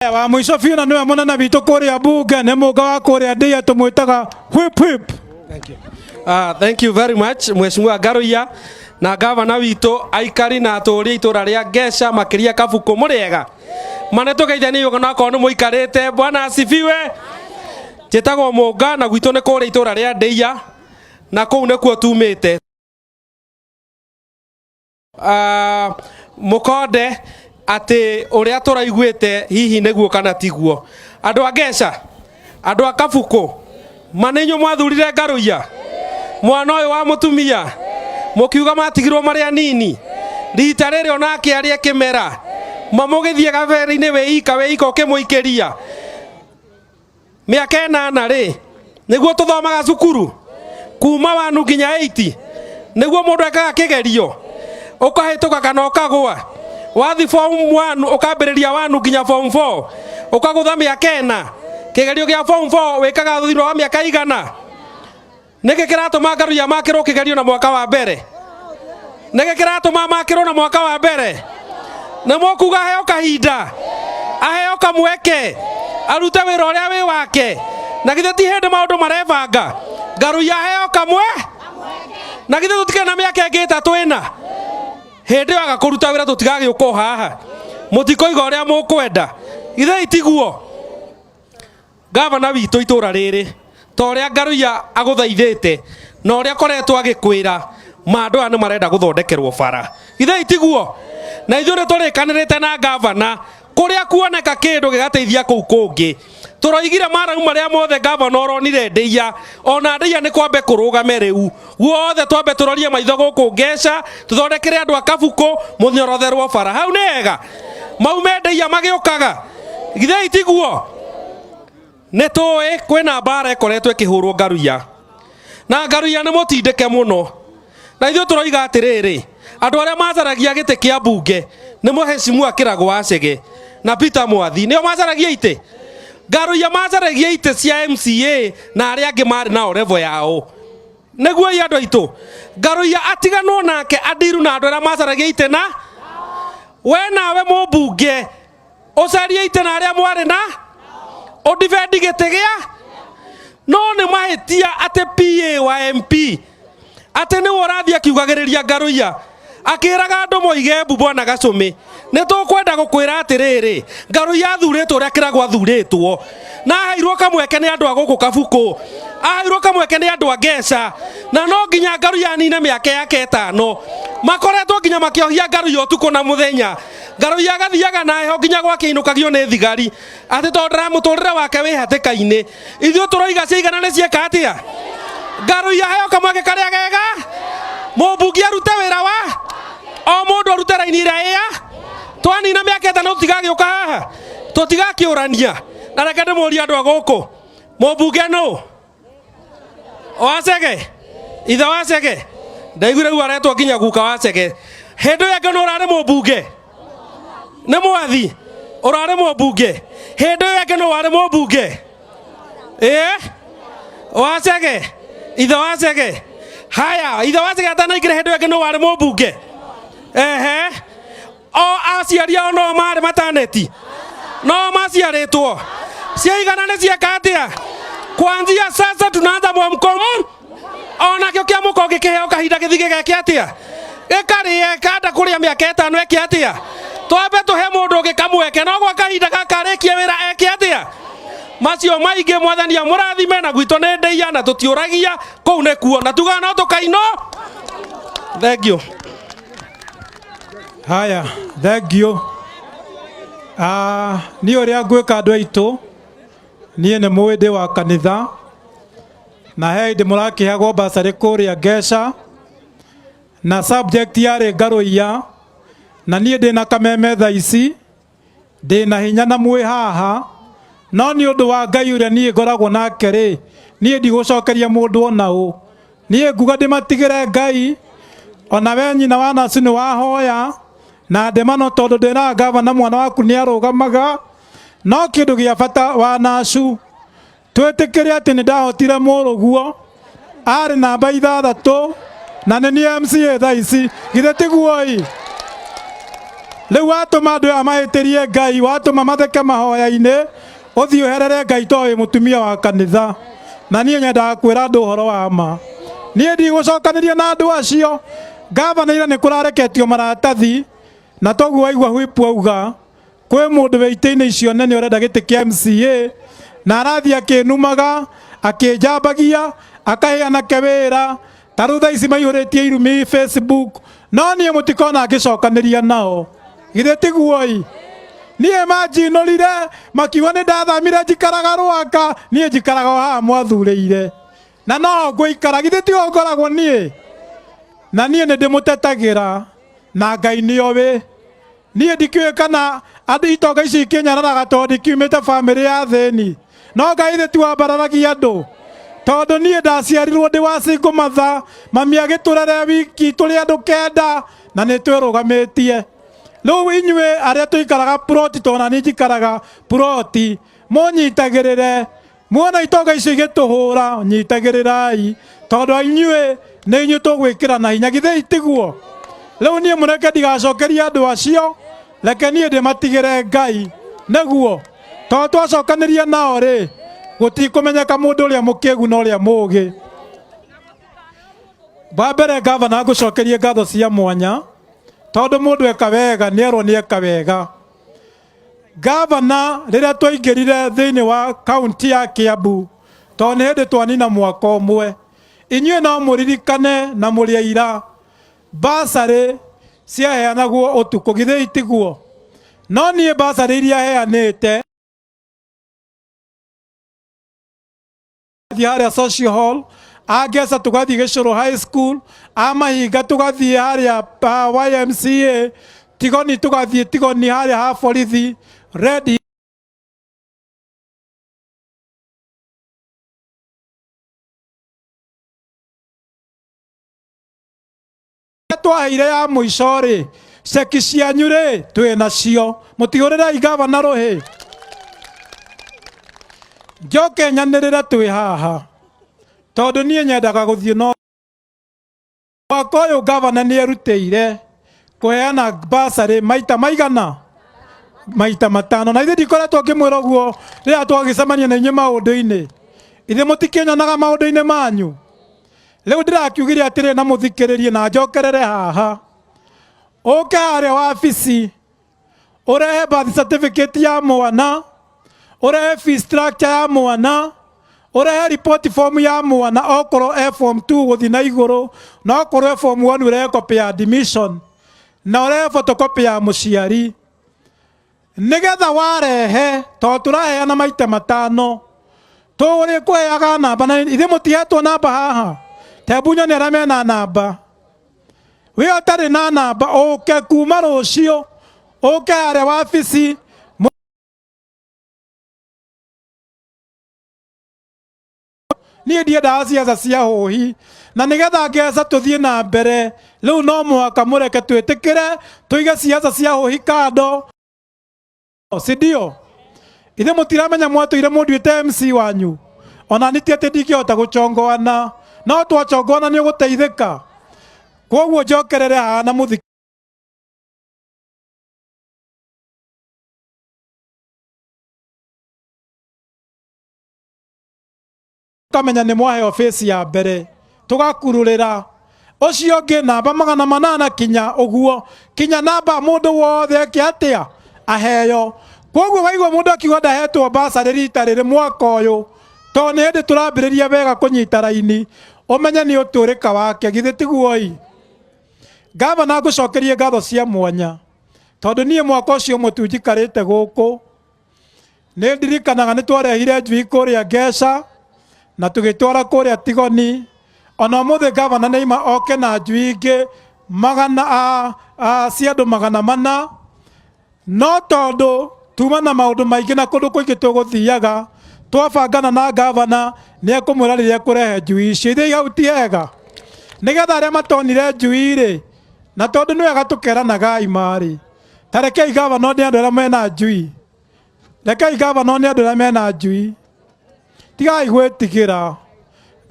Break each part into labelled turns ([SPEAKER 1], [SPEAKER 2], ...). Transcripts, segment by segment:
[SPEAKER 1] Wa mũico biũ na nĩwe mũnene witũ kũrĩa mbunge nĩ mũnga wa kũrĩa ndĩia tũmwĩtaga whip whip.
[SPEAKER 2] Thank you. Thank you very much Mheshimiwa Ngaruiya na gavana witũ, aikari na atũri a itũra rĩa Ngeca, makĩria Kabuku, mũrĩega mane tũgeithanie yuga na akorwo nĩ mũikarĩte. Bwana asifiwe. Njĩtagwo Mũnga na gwitũ nĩ kũrĩa itũra rĩa Ndĩia na kũu nĩkuo tumĩte. Mũkonde atĩ ũrĩa tũraiguĩte hihi nĩguo kana tiguo. Andũ a Ngeca, andũ a Kabukũ, ma nĩ inyuĩ mwathurire Ngaruiya, mwana ũyũ wa mũtumia, mũkiuga matigirwo marĩ anini rita rĩrĩ onake arĩe kĩmera, ma mũgĩthiĩ gabere-inĩ wĩ ika wĩ ika ũkĩmũikĩria Mĩaka ĩnana rĩ, nĩguo tũthomaga cukuru kuma wanu nginya 8, nĩguo mũndũ ekaga kĩgerio ũkahĩtũka kana ũkagũa. Wathi form 1 ũkambĩrĩria wanu nginya form 4, ũkagũtha mĩaka ĩna. Kĩgerio gĩa form 4 wĩkaga thutha wa mĩaka igana. Nĩkĩ kĩratũma Ngaruiya makĩrwo kĩgerio na mwaka wa mbere? Nĩkĩ kĩratũma makĩrwo na mwaka wa mbere? Nĩ mũkuga aheo kahinda, aheo kamweke, arute wĩra ũrĩa wĩ wake. Na githĩ ti hĩndĩ maũndũ marebanga? Ngaruiya aheo kamwe, na githĩ tũtikĩrĩ na mĩaka ĩngĩ ĩtatũ ĩna? Hĩndĩ ĩyo aga kũruta wĩra tũtigagĩũka o haha, mũtikũiga ũrĩa mũkwenda. Githĩ itiguo? Gavana witũ itũra rĩrĩ, ta ũrĩa Ngaruiya agũthaithĩte na ũrĩa akoretwo agĩkwĩra, ma andũ aya nĩ marenda gũthondekerwo bara. Githĩ tiguo? Na ithuĩ nĩ tũrĩkanĩrĩte na gavana kũrĩa kuoneka kĩndũ gĩgateithia kũu kũngĩ. Tũroigire maramu marĩa mothe gavana ũronire ndĩia, ona ndĩia nĩ kwambe kũrũgame rĩu. Guothe twambe tũrorie maitho gũkũ Ngeca, tũthondekere andũ a Kabukũ mũnyorotherwo bara. Hau nĩ hega? Maume ndĩia magĩũkaga. Githĩ tiguo? Nĩ tũĩ kwĩna mbara ĩkoretwo ĩkĩhũrwo Ngaruiya, na Ngaruiya nĩ mũtindĩke mũno, na ithuĩ tũroiga atĩrĩrĩ, andũ arĩa macaragia gĩtĩ kĩa mbunge nĩ Mheshimiwa Kĩragũ wa Chege na Peter Mwathi, nĩo macaragia itĩ. Ngaruiya macaragia itĩ cia MCA na arĩa angĩ marĩ nao level yao. Nĩguo ĩ andũ aitũ, Ngaruiya atiganwo nake andiru na andũ arĩa macaragia itĩ, na we nawe mũmbunge ũcarie itĩ na arĩa mwarĩ na ũdibendi gĩtĩ gĩa no nĩ mahĩtia atĩ PA wa MP atĩ nĩwe ũrathiĩ akiugagĩrĩria Ngaruiya akĩraga andũ moige mbu. Bwana Gacũmĩ, nĩ tũkwenda gũkwĩra atĩrĩrĩ, Ngaruiya athurĩtwo ũrĩa Kĩragũ athurĩtwo, na aheirwo kamweke nĩ andũ a gũkũ Kabukũ, aheirwo kamweke nĩ andũ a Ngeca, na no nginya Ngaruiya anine mĩaka yake ĩtano. Makoretwo nginya makĩohia Ngaruiya ũtukũ na mũthenya. Ngaruiya agathiaga na heho nginya gwake ainũkagio nĩ thigari atĩ tondũ ndĩramũtũrĩre wake wĩ hatĩka-inĩ. Ithuĩ tũroiga ciaigana nĩ cieka atĩa? Ngaruiya aheo kamweke karĩa gega, mũmbunge arute wĩra wa o mũndũ, arute raini ĩrĩa ĩa twanina mĩaka ĩtano tũtigagĩũka haha tũtigakĩũrania. Na reke ndĩmũrie andũ a gũkũ, mũmbunge nũ? Wacege, ithe Wacege, ndaiguire rĩu aretwo nginya guka Wacege. Hĩndĩ ĩyo ĩngĩ nũ ũrarĩ mũmbunge? Nĩ Mwathi ũrarĩ mũmbunge. Hĩndĩ ĩyo ĩngĩ nũ warĩ mũmbunge? Ĩĩ, Wacege, ithe Wacege. Haya, ithe Wacege atanaingĩra, hĩndĩ ĩyo ĩngĩ nũ warĩ mũmbunge? Ehe, o aciari ao no marĩ mataneti no maciarĩtwo ciaigana nĩ cieka atĩa? Kuanzia sasa tunaanza mwamko onakĩo kĩa mũko gĩkĩheo kahinda gĩthiĩ gĩgeke atĩa? Gĩkarĩe kanda kũrĩa mĩaka ĩtano eke atĩa? Twambe tũhe mũndũ ũngĩ kamweke, no gwa kahinda gaka arĩkie wĩra eke atĩa? Macio maingĩ, mwathani amũrathime. Na gwitũ nĩ ndĩia na tũtiũragia kũu nĩkuo na tugaga no tũkaino. Thank you.
[SPEAKER 1] Haya, thank you. Niĩ ũrĩa ngwĩka andũ aitũ, niĩ nĩ mũĩ ndĩ wa kanitha, na he hĩndĩ mũrakĩheagwo basarĩ kũrĩa Ngeca, na subject yarĩ Ngarũiya, na niĩ ndĩna kameme thaa ici, ndĩna hinya na mwĩ haha, no nĩ ũndũ wa Ngai ũrĩa niĩ ngoragwo nake rĩ, niĩ ndigũcokeria mũndũ ona ũ. Niĩ nguga ndĩmatigĩre Ngai, ona we nyina wa nacu nĩ wahoya, na ndĩmano tondũ ndĩraga gavana mwana waku nĩ arũgamaga, no kĩndũ gĩa bata wa nacu, twĩtĩkĩre atĩ nĩ ndahotire mũrũguo, arĩ namba 6 na nĩ niĩ MCA thaa ici, githĩ tiguo ĩ? Rĩu watũma andũ aya mahĩtĩrie Ngai, watũma matheke mahoya-inĩ, ũthiĩ ũherere Ngai tondũ wĩ mũtumia wa kanitha. Na niĩ nyendaga kwĩra andũ ũhoro wa ma. Niĩ ndigũcokanĩria na andũ acio. Ngavana ira nĩ kũrareketio maratathi, na toguo waigua Whip auga, kwĩ mũndũ wĩ itĩ-inĩ icio nene ũrenda gĩtĩ kĩa MCA, na arathiĩ akĩnumaga, akĩnjambagia, akahe anake wĩra, ta rĩu thaa ici maihũrĩtie irumi Facebook, no niĩ mũtikona ngĩcokanĩria nao. Githĩ tiguo-i? Niĩ manjinũrire, makiuga nĩ ndathamire njikaraga Rwaka, niĩ njikaraga o haha mwathurĩire. Na no ngũikara, githĩ tiho ngoragwo niĩ? Na niĩ nĩ ndĩmũtetagĩra, na Ngai nĩoĩ. Niĩ ndikĩũĩ kana andũ itonga ici ikĩnyararaga tondũ ndikiumĩte bamĩrĩ ya thĩni. No Ngai thĩ ti wambararagia andũ. Tondũ niĩ ndaciarirwo ndĩ wa single mother, mami agĩtũrere wiki tũrĩ andũ kenda na nĩ twĩrũgamĩtie. Rĩu inyuĩ arĩa tũikaraga ploti, tondũ nani njikaraga ploti, mũnyitagĩrĩre. Muona itonga icio igĩtũhũra, nyitagĩrĩrai, tondũ inyuĩ nĩ inyuĩ tũgwĩkĩra na hinya. Githĩ itiguo? Rĩu niĩ mũreke ndigacokerie andũ acio, reke niĩ ndĩmatigĩre Ngai. Nĩguo, tondũ twacokanĩria nao rĩ, gũtikũmenyeka mũndũ ũrĩa mũkĩgu na ũrĩa mũũgĩ. Wa mbere ngavana ngũcokerie ngatho cia mwanya, tondũ mũndũ eka wega nĩerwo nĩ eka wega. Ngavana rĩrĩa twaingĩrire thĩinĩ wa kaunti ya Kiambu, tondũ nĩ hĩndĩ twanina mwaka ũmwe, inyuĩ no mũririkane na mũrĩ aira, basarĩ ciaheanagwo ũtukũ, githĩ itiguo? No niĩ basarĩ iria heanĩte tũgathiĩ harĩa social hall, a Ngeca tũgathiĩ Gĩcũrũ High School, a Mahinga tũgathiĩ harĩa YMCA, Tigoni tũgathiĩ Tigoni harĩa ha borithi, Red twaheire ya mũico rĩ, ceki cianyu rĩ twĩ nacio, mũtihũrĩrei gavana rũhĩ. Njoke nyanĩrĩre twĩ haha, tondũ niĩ nyendaga gũthiĩ no mwaka ũyũ gavana nĩ erutĩire kũheana basarĩ maita maigana maita matano, na ithuĩ ndikoretwo ngĩmwĩra ũguo rĩrĩa twagĩcemania na inyuĩ maũndũ-inĩ, ithuĩ mũtikĩnyonaga maũndũ-inĩ manyu. Rĩu ndĩrakiugire atĩrĩ na mũthikĩrĩrie na njokerere haha, ũke harĩa wabici ũrehe birth certificate ya mwana, ũrehe fee structure ya mwana, ũrehe report form ya mwana okorwo e form 2 gũthiĩ na igũrũ, na okorwo e form 1 ũrehe copy ya admission, na ũrehe photocopy ya mũciari, nĩgetha warehe, tondũ tũraheana maita matano, tũrĩ kũheaga namba, na ithuĩ mũtihetwo namba haha, tebu nyone arĩa mena namba. We ũtarĩ na namba ũke kuma rũciũ, ũke harĩa wabici. Niĩ ndiendaga ciaca cia hũhi, na nĩgetha Ngeca tũthiĩ na mbere, rĩu no mũhaka mũreke twĩtĩkĩre tũige ciaca cia hũhi kando, si ndio? Ithuĩ mũtiramenya mwatũire mũnduĩte MC wanyu, ona nĩ ti atĩ ndingĩhota gũchongoana, no twachongoana nĩ ũgũteithĩka. Koguo njokerere haha na mũthikĩrĩrie. Kamenya nĩ mwaheo face ya mbere, tũgakururĩra ũcio ũngĩ namba 800 kinya ũguo, kinya namba mũndũ wothe eke atĩa aheo. Koguo waigua mũndũ akiuga ndahetwo basarĩ rita rĩrĩ mwaka ũyũ, tondũ nĩ hĩndĩ tũrambĩrĩria wega kũnyita raini, ũmenye nĩ ũtũrĩka wake, githĩ tiguo-i? Gavana ngũcokerie ngatho cia mwanya, tondũ niĩ mwaka ũcio ũmwe tu njikarĩte gũkũ, nĩ ndirikanaga nĩ twarehire njui kũrĩa Ngeca na tũgĩtwara kũrĩa Tigoni. Ona ũmũthĩ gavana nĩ aima oke na njui ingĩ magana cia andũ 400, no tondũ tuma na maũndũ maingĩ na kũndũ kũingĩ tũgũthiaga, twabangana na gavana nĩ ekũmwĩra rĩrĩa ekũrehe njui icio. Ithuĩ hau ti hega, nĩgetha arĩa matonire njui rĩ, na tondũ nĩ wega tũkeranaga ima rĩ, ta rekei gavana one andũ arĩa mena njui, rekei gavana one andũ arĩa mena njui, tigai gwĩtigĩra.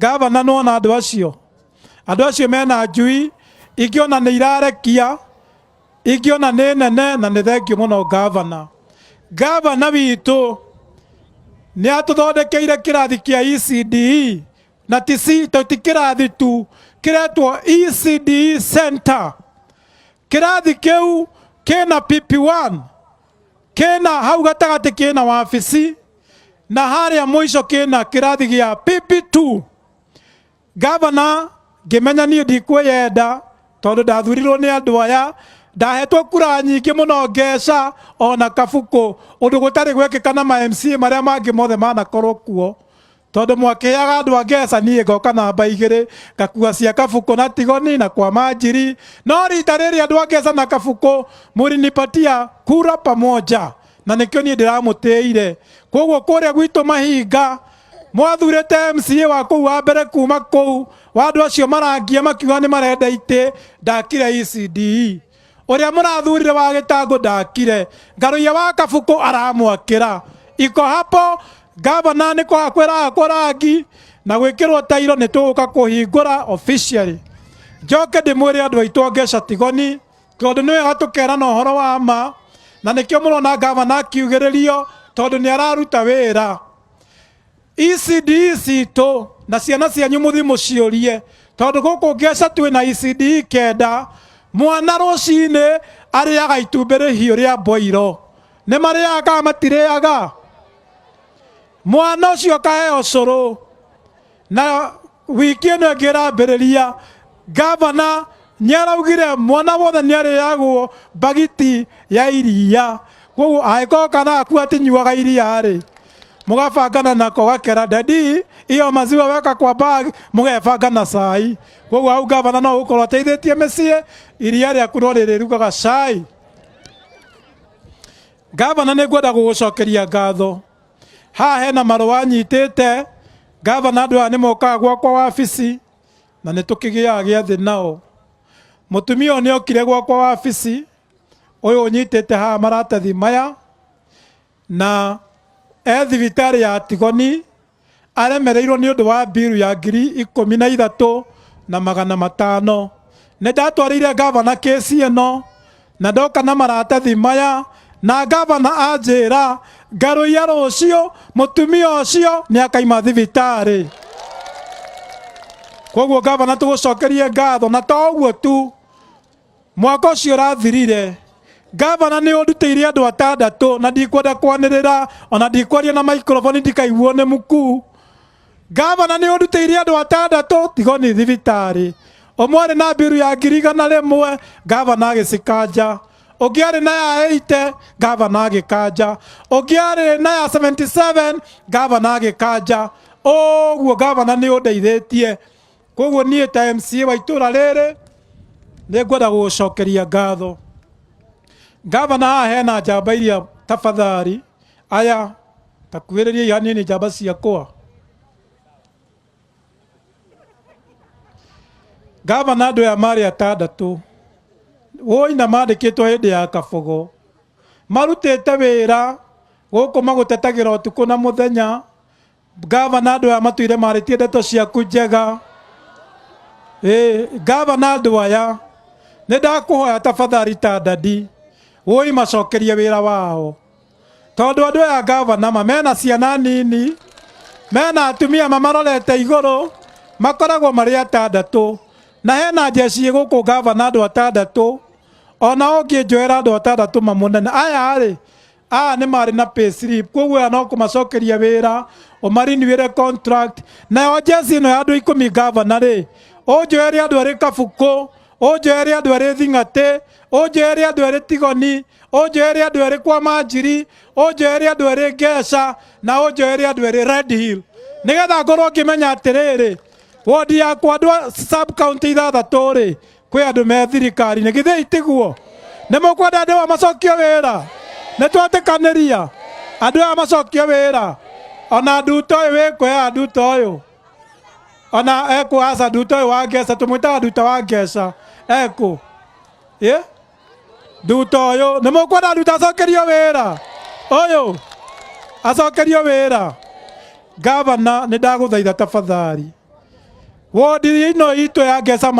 [SPEAKER 1] Gavana nĩwona andũ acio, andũ acio mena njui, ingĩ ona nĩ irarekia, Ingĩona nĩ nene na nĩ thengiũ mũno gavana. Gavana witũ nĩ atũthondekeire kĩrathi kĩa ECDE na ti kĩrathi tu, kĩretwo ECDE Center. Kĩrathi kĩu kĩna PP1, kĩna hau gatagatĩ kĩna wabici, na harĩa mũico kĩna kĩrathi gĩa PP2. Gavana ngĩmenya niĩ ndikwĩyenda tondũ ndathurirwo nĩ andũ aya, ndahetwo kura nyingĩ mũno ngeca ona Kabukũ, ũndũ gũtarĩ gwekĩka na ma MCA marĩa mangĩ mothe manakorwo kuo. Tondũ mwakĩheaga andũ a ngeca, niĩ ngoka namba 2 ngakua cia Kabukũ na Tigoni na kwa Manjiri. No rita rĩrĩ andũ a ngeca na Kabukũ mũrinipatia kura pamoja, na nĩkĩo niĩ ndĩramũtĩire. Koguo kũrĩa gwitũ Mahinga mwathurĩte MCA wa kũu wa mbere kuma kũu wa andũ acio marangia makiuga nĩ marenda itĩ, ndakire ECDE. Ũrĩa mũrathurire wa gĩtangũ ndakire, Ngaruiya wa Kabukũ aramwakĩra. Iko hapo gavana nĩ kũhakwo ĩrahakwo rangi na gwĩkĩrwo tairo, nĩ tũgũka kũhingũra officially. Njoke ndĩmwĩre andũ aitũ a Ngeca Tigoni, tondũ nĩ wega tũkerana ũhoro wa ma, na nĩkĩo mũrona gavana akiugĩrĩrio tondũ nĩ araruta wĩra. ECDE citũ na ciana cianyu mũthiĩ mũciũrie, tondũ gũkũ Ngeca twĩna ECDE 9. Mwana rũcinĩ arĩaga itumbĩ rĩhiũ rĩa mboiro, nĩ marĩaga kana matirĩaga? Mwana ũcio akaheo cũrũ, na wiki ĩno ĩngĩ ĩrambĩrĩria gavana nĩaraugire mwana wothe nĩarĩagwo mbagiti ya iria. Koguo angĩkorwo kana gaku atinyuaga iria rĩ, mũgabangana nako gakera dadi iyo maziwa weka kwa bag, mũgebanga na cai. Koguo hau gavana no gũkorwo ateithĩtie mĩciĩ, iria rĩaku no rĩrĩrugaga cai. Gavana nĩ ngwenda gũgũcokeria ngatho. Haha hena marũa nyitĩte gavana, andũ aya nĩ mokaga gwakwa wabici na nĩ tũkĩgĩaga gĩathĩ nao. Mũtumia ũyũ nĩ okire gwakwa wabici, ũyũ ũnyitĩte haha maratathi maya, na e thibitarĩ ya Tigoni aremereirwo nĩ ũndũ wa mbiru ya 13,500. Nĩ ndatwarĩire gavana kesi ĩno na ndoka na maratathi maya, na gavana anjĩra Ngaruiya rũciũ mũtumia ũcio nĩ akaima thibitarĩ. Koguo gavana tũgũcokerie ngatho. Na to ũguo tu, mwaka ũcio ũrathirire gavana nĩ ũndutĩire andũ 6, na ndikwenda kwanĩrĩra ona ndikwaria na microphone ndikaiguo nĩ mũkuu. Gavana nĩ ũndutĩire andũ 6 Tigoni thibitarĩ. Ũmwe arĩ na mbiru ya 100,000, gavana agĩcikanja. Ũngĩ arĩ na ya 80, gavana agĩkanja. Ũngĩ arĩ na ya 77, gavana agĩkanja. Ũguo gavana nĩ ũndeithĩtie. Koguo niĩ ta MCA wa itũra rĩrĩ nĩ ngwenda gũgũcokeria ngatho. Gavana, haha hena njamba iria tafadhali, aya takuhĩrĩriai hanini njamba ciakwa. Gavana, andũ aya marĩ 6 woi na mandĩkĩtwo hĩndĩ ya Kabogo, marutĩte wĩra gũkũ magũtetagĩra ũtukũ na mũthenya. Gavana, andũ aya matuire marĩtie ndeto ciaku njega. Gavana, andũ aya nĩ ndakũhoya tafadhali ta dadi woi macokerie wĩra wao, tondũ andũ aya gavana ma mena ciana nini, mena atumia mamarorete igũrũ, makoragwo marĩ 6, na hena njeci gũkũ gavana andũ 6, ona ũngĩnjoera andũ 6 mamũnene aya rĩ, aya nĩ marĩ na pay slip. Koguo aya no kũmacokeria wĩra, ũmarinewĩre contract. Nayo njeci ĩno ya andũ 10 gavana rĩ, ũnjoere andũ erĩ Kabukũ, ũnjoere andũ erĩ Thing'atĩ, ũnjoere andũ erĩ Tigoni, ũnjoere andũ erĩ kwa Manjiri, ũnjoere andũ erĩ Ngeca, na ũnjoere andũ erĩ Red Hill, nĩgetha ngorwo ngĩmenya atĩrĩrĩ, wodi yakwa andũ a sub county 6 rĩ, kwĩ andũ me thirikari-inĩ. Githĩ itiguo? Nĩ mũkwenda andũ aya macokio wĩra? Nĩ twetĩkanĩria andũ aya macokio wĩra? Ona nduta ũyũ wĩkũ ya nduta ũyũ ona ekũ aca, nduta ũyũ wa Ngeca tũmwĩtaga nduta wa Ngeca ekũ ĩ nduta ũyũ, nĩ mũkwenda nduta acokerio wĩra? Ũyũ acokerio wĩra. Gavana, nĩ ndagũthaitha tafadhali, wodi ĩno itũ ya Ngeca.